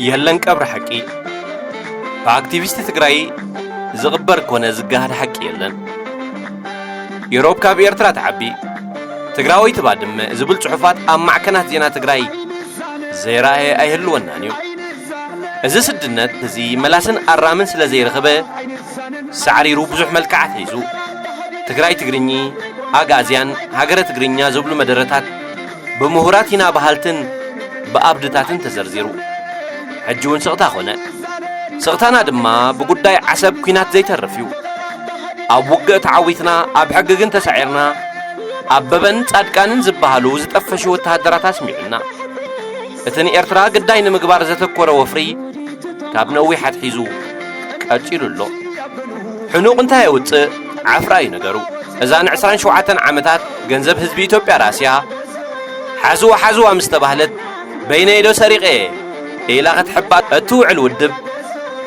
የለን ቀብሪ ሓቂ። ብኣክቲቪስት ትግራይ ዝቕበር ኮነ ዝገሃድ ሓቂ የለን። ኢሮብ ካብ ኤርትራ ትዓቢ፣ ትግራወይቲ ባድመ ዝብል ጽሑፋት ኣብ ማዕከናት ዜና ትግራይ ዘይረኣየ ኣይህልወናን እዩ። እዚ ስድነት እዚ መላስን ኣራምን ስለ ዘይረኸበ ሳዕሪሩ ብዙሕ መልክዓት ሒዙ። ትግራይ ትግርኚ፣ ኣግኣዝያን፣ ሃገረ ትግርኛ ዝብሉ መደረታት ብምሁራት ኢና በሃልትን ብኣብድታትን ተዘርዚሩ። ሕጂ እውን ስቕታ ኾነ። ስቕታና ድማ ብጉዳይ ዓሰብ ኲናት ዘይተርፍ እዩ። ኣብ ውግእ ተዓዊትና፣ ኣብ ሕጊ ግን ተሳዒርና፣ ኣበበን ጻድቃንን ዝበሃሉ ዝጠፈሹ ወተሃደራት ኣስሚዑና። እቲ ንኤርትራ ግዳይ ንምግባር ዘተኮረ ወፍሪ ካብ ነዊሕ ኣትሒዙ ቀጺሉ ኣሎ። ሕኑቕ እንታይ የውጽእ ዓፍራ እዩ ነገሩ። እዛ ንዕስራን ሸውዓተን ዓመታት ገንዘብ ህዝቢ ኢትዮጵያ ራስያ ሓዝዋ ሓዝዋ ምስ ተባህለት በይነይ ዶ ሰሪቐ ኢላ ክትሕባ እትውዕል ውድብ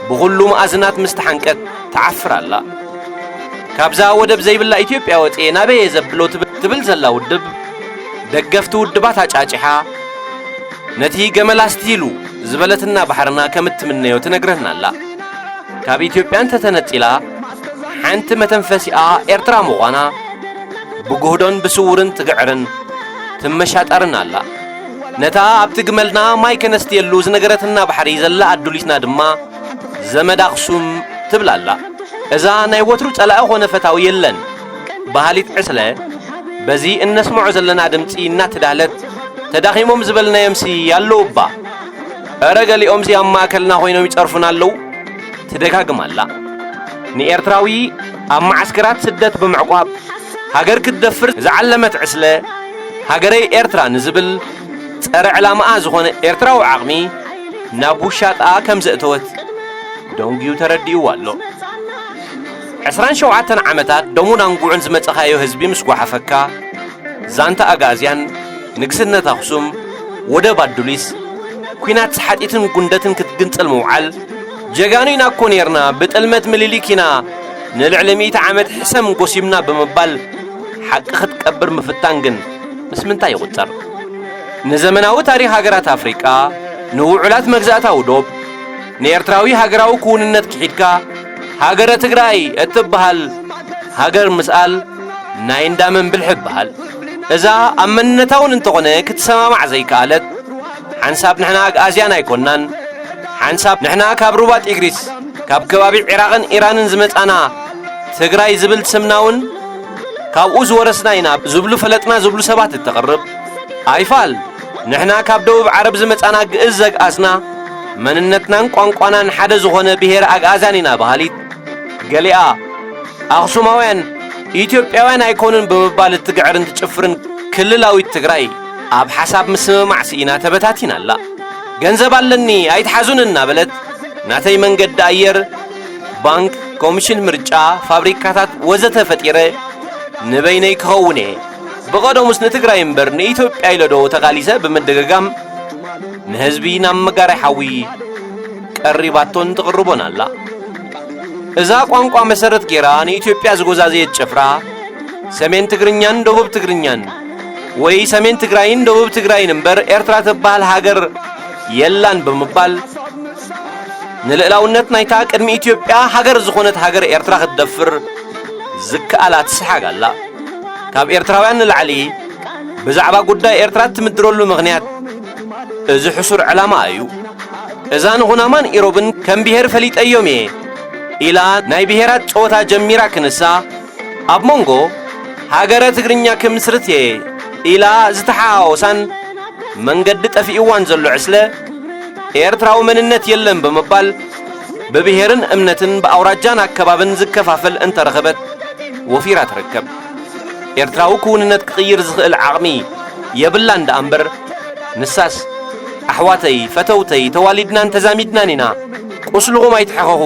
ብኹሉ መኣዝናት ምስ ተሓንቀት ትዓፍር ኣላ። ካብዛ ወደብ ዘይብላ ኢትዮጵያ ወፅኤ ናበየ ዘብሎ ትብል ትብል ዘላ ውድብ ደገፍቲ ውድባት ኣጫጭሓ ነቲ ገመል ኣስትሂሉ ዝበለትና ባሕርና ከም እትምነዮ ትነግረና ኣላ። ካብ ኢትዮጵያ እንተተነጺላ ሓንቲ መተንፈሲኣ ኤርትራ ምዃና ብጉህዶን ብስውርን ትግዕርን ትመሻጠርን ኣላ። ነታ ኣብቲ ግመልና ማይ ከነስትየሉ ዝነገረትና ባሕሪ ዘላ ኣዱሊትና ድማ ዘመድ ኣኽሱም ትብል ኣላ። እዛ ናይ ወትሩ ጸላኢ ኾነ ፈታዊ የለን በሃሊት ዕስለ በዚ እነስምዖ ዘለና ድምጺ እናተዳህለት ተዳኺሞም ዝበልናዮምሲ ኣለዉ እባ። እረ ገሊኦምሲ ኣብ ማእከልና ኮይኖም ይጸርፉና ኣለዉ ትደጋግም ኣላ። ንኤርትራዊ ኣብ መዓስከራት ስደት ብምዕቋብ ሃገር ክትደፍር ዝዓለመት ዕስለ ሃገረይ ኤርትራ ንዝብል ጸረ ዕላማኣ ዝኾነ ኤርትራዊ ዓቕሚ ናብ ውሻጣ ከም ዘእተወት ደንጉዩ ተረዲእዋ ኣሎ። ዕስራን ሸውዓተን ዓመታት ደሙን ኣንጉዑን ዝመጸኻዮ ህዝቢ ምስ ጓሓፈካ ዛንታ ኣጋዝያን ንግስነት ኣኽሱም ወደብ ኣዱሊስ ኲናት ሰሓጢትን ጉንደትን ክትግንጽል ምውዓል ጀጋኑ ኢና እኮ ኔርና ብጥልመት ምልሊክ ኢና ንልዕሊ ሚእቲ ዓመት ሕሰም ጎሲምና ብምባል ሓቂ ክትቀብር ምፍታን ግን ምስ ምንታይ ይቑጸር? ንዘመናዊ ታሪኽ ሃገራት ኣፍሪቃ ንውዑላት መግዛእታዊ ዶብ ንኤርትራዊ ሃገራዊ ክውንነት ክሒድካ ሃገረ ትግራይ እትበሃል ሃገር ምስኣል ናይ እንዳ መን ብልሒ ይበሃል። እዛ ኣብ መንነታውን እንተኾነ ክትሰማማዕ ዘይከኣለት ሓንሳብ ንሕና ኣግኣዝያን ኣይኮናን፣ ሓንሳብ ንሕና ካብ ሩባ ጢግሪስ ካብ ከባቢ ዒራቕን ኢራንን ዝመጻና ትግራይ ዝብል ስምና እውን ካብኡ ዝወረስና ኢና ዝብሉ ፈለጥና ዝብሉ ሰባት እተቕርብ ኣይፋል ንሕና ካብ ደቡብ ዓረብ ዝመጻና ግእዝ ዘግኣዝና መንነትናን ቋንቋናን ሓደ ዝኾነ ብሄር ኣግኣዛን ኢና በሃሊት ገሊኣ ኣኽሱማውያን ኢትዮጵያውያን ኣይኮኑን ብምባል እትግዕርን ትጭፍርን ክልላዊት ትግራይ ኣብ ሓሳብ ምስምማዕ ስኢና ተበታቲና ኣላ። ገንዘብ ኣለኒ ኣይትሓዙን እናበለት ናተይ መንገዲ ኣየር፣ ባንክ፣ ኮሚሽን ምርጫ፣ ፋብሪካታት ወዘተ ፈጢረ ንበይነይ ክኸውን እየ። ብቐደሙስ ንትግራይ እምበር ንኢትዮጵያ ኢለ ዶ ተቓሊሰ ብምድግጋም ንህዝቢ ናብ መጋራይ ሓዊ ቀሪባቶን ትቕርቦን ኣላ። እዛ ቋንቋ መሰረት ገይራ ንኢትዮጵያ ዝጎዛዘየት ጭፍራ ሰሜን ትግርኛን ደቡብ ትግርኛን ወይ ሰሜን ትግራይን ደቡብ ትግራይን እምበር ኤርትራ ትበሃል ሃገር የላን ብምባል ንልእላውነት ናይታ ቅድሚ ኢትዮጵያ ሃገር ዝኾነት ሃገር ኤርትራ ክትደፍር ዝከኣላ ትስሓግ ኣላ። ካብ ኤርትራውያን ንላዕሊ ብዛዕባ ጉዳይ ኤርትራ እትምድረሉ ምኽንያት እዚ ሕሱር ዕላማ እዩ። እዛ ንኹናማን ኢሮብን ከም ብሄር ፈሊጠዮም እየ ኢላ ናይ ብሄራት ጸወታ ጀሚራ ክንሳ ኣብ መንጎ ሃገረ ትግርኛ ክምስርት እየ ኢላ ዝተሓዋወሳን መንገዲ ጠፊእዋን ዘሎ ዕስለ ኤርትራዊ መንነት የለን ብምባል ብብሄርን እምነትን ብኣውራጃን ኣከባብን ዝከፋፈል እንተረኸበት ወፊራ ትርከብ። ኤርትራዊ ክውንነት ክቕይር ዝኽእል ዓቕሚ የብላን ደኣ እምበር ንሳስ ኣሕዋተይ፣ ፈተውተይ፣ ተዋሊድናን ተዛሚድናን ኢና፣ ቁስልኹም ኣይትሕኸኹ፣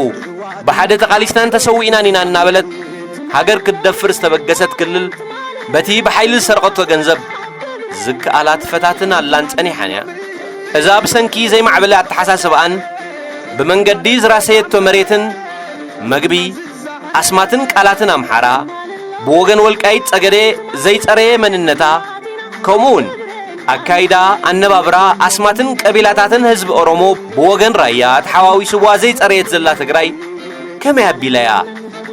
ብሓደ ተቓሊስናን ተሰዊእናን ኢና እናበለት ሃገር ክትደፍር ዝተበገሰት ክልል በቲ ብሓይሊ ዝሰርቐቶ ገንዘብ ዝከኣላ ትፈታትን ኣላን ጸኒሓን እያ። እዛ ብሰንኪ ዘይማዕበለ ኣተሓሳስባኣን ብመንገዲ ዝራሰየቶ መሬትን መግቢ ኣስማትን ቃላትን ኣምሓራ ብወገን ወልቃይት ጸገዴ ዘይጸረየ መንነታ ከምኡውን ኣካይዳ፣ ኣነባብራ፣ ኣስማትን ቀቢላታትን ህዝቢ ኦሮሞ ብወገን ራያ ተሓዋዊስዋ ዘይጸረየት ዘላ ትግራይ፣ ከመይ ኣቢላ እያ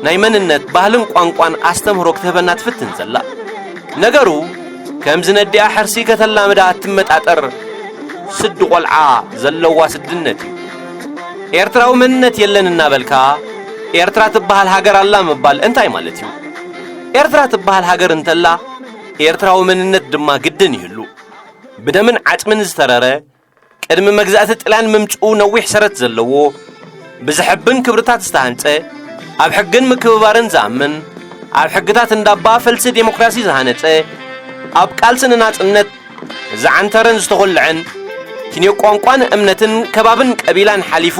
ናይ መንነት፣ ባህልን ቋንቋን ኣስተምህሮ ክትህበና ትፍትን ዘላ? ነገሩ፣ ከምዚ ነዲኣ ሕርሲ ከተላምዳ እትመጣጠር ስዲ ቆልዓ ዘለዋ ስድነት እዩ። ኤርትራዊ መንነት የለን እናበልካ፣ ኤርትራ ትበሃል ሃገር ኣላ ምባል እንታይ ማለት እዩ? ኤርትራ ትበሃል ሃገር እንተላ፣ ኤርትራዊ መንነት ድማ ግድን ይህሉ። ብደምን ዓጽምን ዝተረረ፣ ቅድሚ መግዛእቲ ጥልያን ምምጽኡ ነዊሕ ሰረት ዘለዎ፣ ብዘሕብን ክብርታት ዝተሃንጸ፣ ኣብ ሕግን ምክብባርን ዝኣምን፣ ኣብ ሕግታት እንዳባ ፈልሲ ዴሞክራሲ ዝሃነጸ፣ ኣብ ቃልሲ ንናጽነት ዝዓንተረን ዝተኾልዐን፣ ኪንዮ ቋንቋን እምነትን ከባብን ቀቢላን ሓሊፉ፣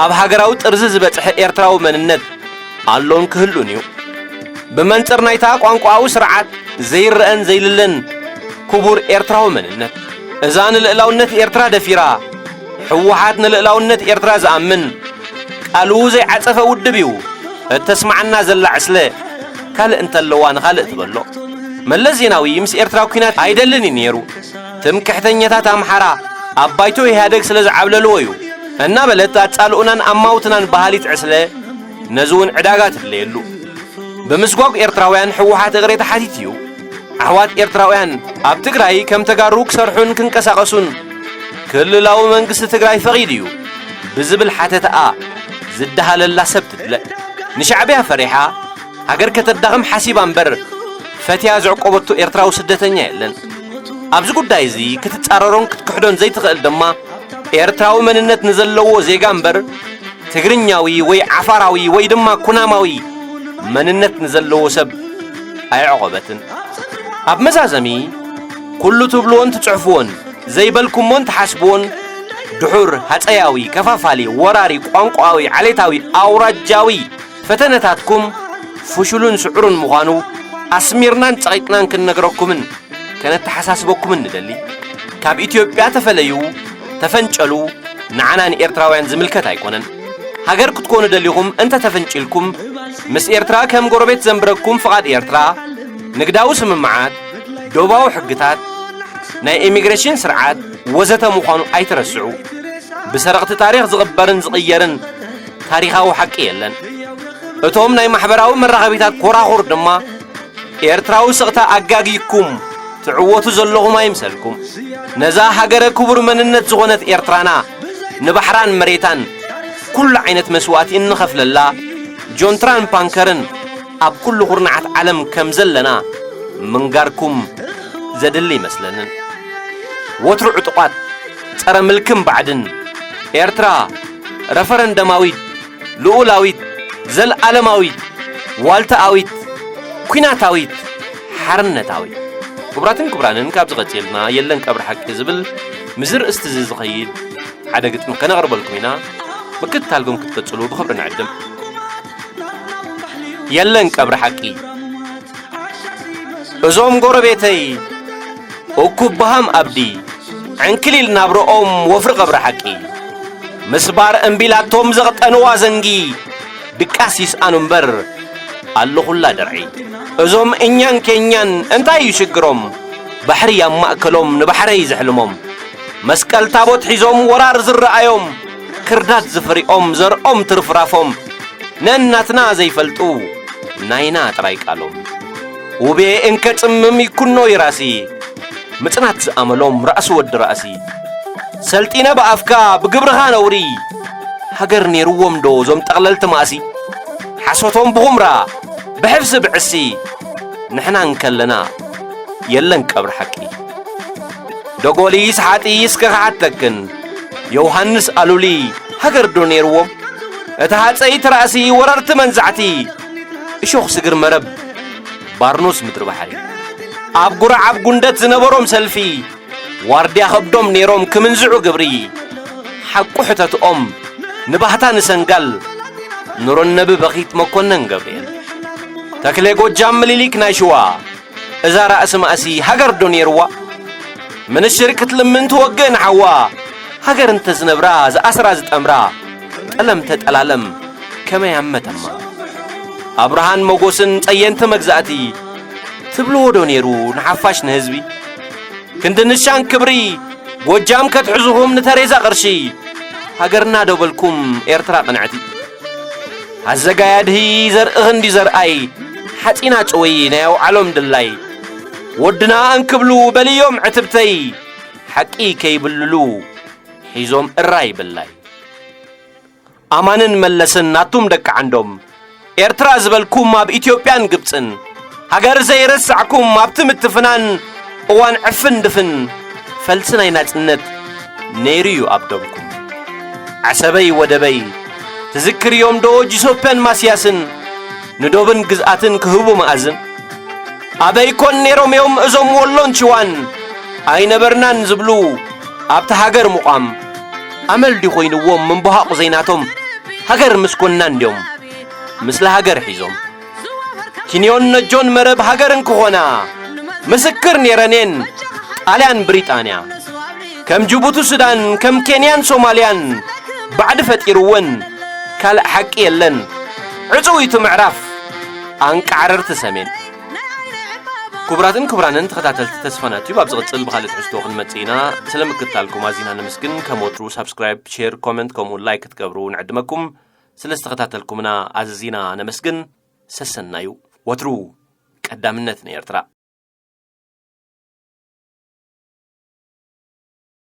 ኣብ ሃገራዊ ጥርዚ ዝበጽሐ ኤርትራዊ መንነት ኣሎን ክህሉን እዩ። ብመንጽር ናይታ ቋንቋዊ ስርዓት ዘይረኣን ዘይልለን ክቡር ኤርትራዊ መንነት፣ እዛ ንልእላውነት ኤርትራ ደፊራ፣ ህወሓት ንልእላውነት ኤርትራ ዝኣምን፣ ቃሉ ዘይዓጸፈ ውድብ እዩ። እተስማዓና ዘላ ዕስለ፣ ካልእ እንተለዋ ንኻልእ ትበሎ። መለስ ዜናዊ ምስ ኤርትራ ኲናት ኣይደልን እዩ ነይሩ። ትምክሕተኛታት ኣምሓራ ኣብ ባይቶ ኢህኣደግ ስለ ዝዓብለልዎ እዩ እናበለት ኣጻልኡናን ኣማውትናን በሃሊት ዕስለ፣ ነዚ እውን ዕዳጋ ትድለየሉ። ብምስጓግ ኤርትራውያን ህወሓት እቕሬታ ሓቲት እዩ። ኣሕዋት ኤርትራውያን ኣብ ትግራይ ከም ተጋሩ ክሰርሑን ክንቀሳቐሱን ክልላዊ መንግስቲ ትግራይ ፈቒዱ እዩ ብዝብል ሓተተኣ ዝደሃለላ ሰብ ትድለ። ንሻዕብያ ፈሪሓ ሃገር ከተዳኽም ሓሲባ እምበር ፈትያ ዘዕቆበቶ ኤርትራዊ ስደተኛ የለን። ኣብዚ ጉዳይ እዚ ክትጻረሮን ክትክሕዶን ዘይትኽእል ድማ ኤርትራዊ መንነት ንዘለዎ ዜጋ እምበር ትግርኛዊ ወይ ዓፋራዊ ወይ ድማ ኩናማዊ መንነት ንዘለዎ ሰብ ኣየዕቆበትን። ኣብ መዛዘሚ፣ ኩሉ ትብልዎን ትጽሕፍዎን፣ ዘይበልኩሞን ትሓስብዎን፣ ድሑር፣ ሃጸያዊ፣ ከፋፋሊ፣ ወራሪ፣ ቋንቋዊ፣ ዓሌታዊ፣ ኣውራጃዊ ፈተነታትኩም ፍሹልን ስዑርን ምዃኑ ኣስሚርናን ጸቒጥናን ክንነግረኩምን ከነተሓሳስበኩምን ንደሊ። ካብ ኢትዮጵያ ተፈለዩ፣ ተፈንጨሉ፣ ንዓና ንኤርትራውያን ዝምልከት ኣይኮነን። ሃገር ክትኮኑ ደሊኹም እንተ ተፈንጪልኩም፣ ምስ ኤርትራ ከም ጎረቤት ዘንብረኩም ፍቓድ ኤርትራ፣ ንግዳዊ ስምምዓት፣ ዶባዊ ሕግታት፣ ናይ ኢሚግሬሽን ስርዓት ወዘተ ምዃኑ ኣይትረስዑ። ብሰረቕቲ ታሪኽ ዝቕበርን ዝቕየርን ታሪኻዊ ሓቂ የለን። እቶም ናይ ማሕበራዊ መራኸቢታት ኮራኹር ድማ ኤርትራዊ ስቕታ ኣጋጊኩም ትዕወቱ ዘለኹም ኣይምሰልኩም። ነዛ ሃገረ ክቡር መንነት ዝኾነት ኤርትራና ንባሕራን መሬታን ኩሉ ዓይነት መስዋእቲ እንኸፍለላ ጆንትራን ፓንከርን ኣብ ኩሉ ኩርናዓት ዓለም ከም ዘለና ምንጋርኩም ዘድሊ ይመስለንን። ወትሩ ዕጡቓት ጸረ ምልክን ባዕድን ኤርትራ ረፈረንደማዊት፣ ልኡላዊት፣ ዘልኣለማዊት፣ ዋልታኣዊት፣ ኲናታዊት፣ ሓርነታዊት። ክቡራትን ክቡራንን፣ ካብዚ ቀጺልና የለን ቀብሪ ሓቂ ዝብል ምስዚ ርእስቲ እዚ ዝኸይድ ሓደ ግጥሚ ከነቕርበልኩም ኢና። ምክትታልኩም ክትቅጽሉ ብኽብሪ ንዕድም። የለን ቀብሪ ሓቂ። እዞም ጎረቤተይ እኩብ በሃም ኣብዲ፣ ዕንክሊል ናብረኦም ወፍሪ ቀብሪ ሓቂ። ምስባር እምቢላቶም ዘቕጠንዋ ዘንጊ፣ ድቃስ ይስኣኑ እምበር ኣለኹላ ደርዒ። እዞም እኛን ኬኛን እንታይ እዩ ሽግሮም? ባሕሪ ኣብ ማእከሎም ንባሕረይ ዘሕልሞም። መስቀል ታቦት ሒዞም ወራር ዝረኣዮም፣ ክርዳድ ዝፍሪኦም ዘርኦም ትርፍራፎም፣ ነናትና ዘይፈልጡ ናይና ጥራይ ቃሎም። ውቤ እንከጽምም ይኩኖ ይራሲ፣ ምጽናት ዝኣመሎም ራእሲ ወዲ ራእሲ። ሰልጢነ ብኣፍካ ብግብርኻ ነውሪ፣ ሃገር ነይርዎም ዶ እዞም ጠቕለልቲ ማእሲ? ሓሶቶም ብኹምራ ብሕፍሲ ብዕሲ፣ ንሕና እንከለና የለን ቀብሪ ሓቂ። ደጎሊ ሰሓጢ እስከ ክሓተክን፣ ዮሃንስ ኣሉሊ ሃገር ዶ ነይርዎም? እቲ ሃጸይቲ ራእሲ ወረርቲ መንዛዕቲ፣ እሾኽ ስግር መረብ ባርኖስ ምድሪ ባሕሪ። ኣብ ጉራዕ ኣብ ጉንደት ዝነበሮም ሰልፊ፣ ዋርድያ ከብዶም ነይሮም ክምንዝዑ ግብሪ። ሓቁ ሕተትኦም ንባህታ ንሰንጋል፣ ኑረነቢ በኺት መኮነን ገብርኤል። ተክለ ጎጃም ምሊሊክ ናይ ሽዋ፣ እዛ ራእሲ ማእሲ ሃገር ዶ ነይርዋ? ምንሽር ክትልምን ትወግእ ንሓዋ፣ ሃገር እንተ ዝነብራ ዝኣስራ ዝጠምራ፣ ጠለም ተጠላለም ከመይ ኣብ መተማ። ኣብርሃን መጎስን ጸየንቲ መግዛእቲ፣ ትብልዎ ዶ ነይሩ ንሓፋሽ ንህዝቢ? ክንዲ ንሻን ክብሪ ጎጃም ከትሕዙኹም ንተሬዛ ቅርሺ። ሃገርና ዶ በልኩም ኤርትራ ቅንዕቲ። ኣዘጋይ ኣድሂ ዘርኢ ክንዲ ዘርኣይ፣ ሓጺና ጭወይ ናይ ኣውዓሎም ድላይ። ወድና እንክብሉ በልዮም ዕትብተይ፣ ሓቂ ከይብልሉ ሒዞም እራይ ብላይ። ኣማንን መለስን ናቱም ደቂ ዓንዶም፣ ኤርትራ ዝበልኩም ኣብ ኢትዮጵያን ግብጽን፣ ሃገር ዘይረሳዕኩም ኣብቲ ምትፍናን እዋን ዕፍን ድፍን፣ ፈልሲ ናይ ናጽነት ነይሩ እዩ ኣብ ደምኩም። ዓሰበይ ወደበይ ትዝክርዮም ዶ ጂሶፐን ማስያስን፣ ንዶብን ግዝኣትን ክህቡ መኣዝን? ኣበይ ኮን ነይሮም እዮም እዞም ወሎን ሽዋን ኣይነበርናን ዝብሉ ኣብቲ ሃገር ምቋም? ኣመል ድዩ ኮይንዎም ምንብሃቕ ዘይናቶም ሃገር ምስ ኮንና እንድዮም ምስለ ሃገር ሒዞም? ኪንዮን ነጆን መረብ ሃገር እንክኾና ምስክር ነይረን እየን ጣልያን ብሪጣንያ። ከም ጅቡቲ ሱዳን ከም ኬንያን ሶማልያን ባዕዲ ፈጢርወን ካልእ ሓቂ የለን። ዕጹው እዩ እቲ ምዕራፍ ኣንቃዕረርቲ ሰሜን። ክቡራትን ክቡራንን ተኸታተልቲ ተስፋና ቲዩብ፣ ኣብ ዝቕጽል ብኻልእ ትሕዝቶ ክንመጽእ ኢና። ስለ ምክትታልኩም ኣዚና ነመስግን። ከም ወትሩ ሳብስክራይብ፣ ሼር፣ ኮመንት ከምኡ ላይክ ክትገብሩ ንዕድመኩም። ስለ ዝተኸታተልኩምና ኣዝዚና ነመስግን። ሰሰናዩ። ወትሩ ቀዳምነት ንኤርትራ።